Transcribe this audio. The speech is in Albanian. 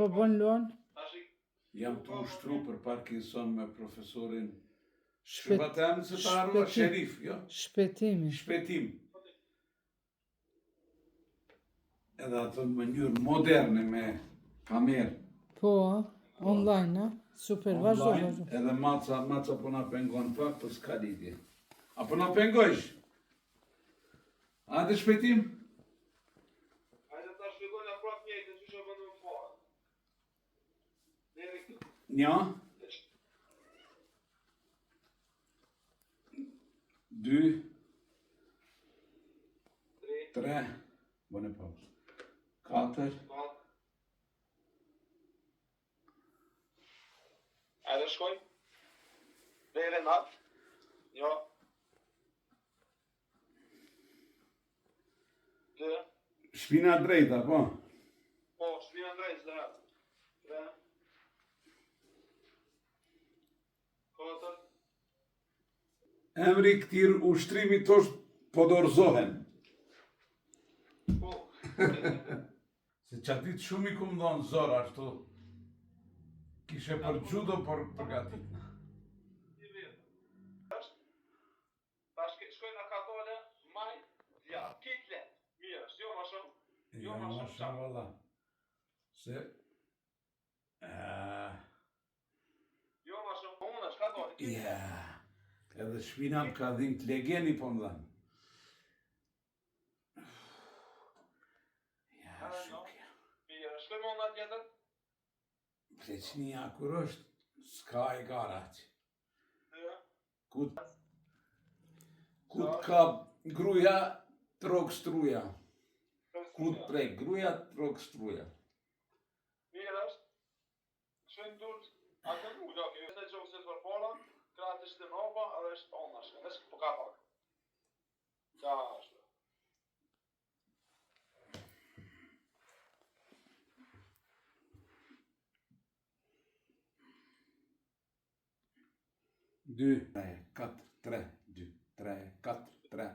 po bën Luan? Jam të ushtru për Parkinson me profesorin Shpet, Shpëtim se ta harrova Shpëtim. Sherif, jo? Shpetimi. Shpetim. Edhe atë në mënyrë moderne me kamerë. Po, online, a? Super, vazhdo, Online, vazhdo. edhe maca, maca po na pengon pak, po s'ka lidhje. A po na pengojsh? Hajde shpejtim? Hajde ta shpjegojna prapë njëjtën qysh e bënë më parë. Deri këtu. Një. Dy. Tre. Bëne pauzë. Katër. Hajde shkojmë. Deri natë. Jo. Dy. Shpina drejta, po? Po, shpina drejta, dhe. Tre. Katër. Emri këtij ushtrimit është po dorëzohem. Po. Se qatë ditë shumë i kum dhonë zor ashtu. Kishe për judo për përgatit. Tash shkojmë në katole, maj, djathtë, kitle, mirë është, jo ma shumë, jo, jo ma shumë, shumë, valla. Se, Jo, ma shumë, po unë është, ka dole, kitle. Ja, edhe shpina më ka dhimt legeni po më dhem. Ja, shukja. Mirë, shkojmë nga tjetër. Pleqnia kur është, s'ka e gara që. Ku ku të kap gruja, t'rrok struja. Ku të prek gruja, t'rrok struja. Mirë është. Shkojmë durt, atë nuk do, kjo është gjë ose përpara, krahët është mbrapa edhe është anash, edhe po ka pak. Qa është? Dy, tre, katër, tre, dy, tre, katër, tre.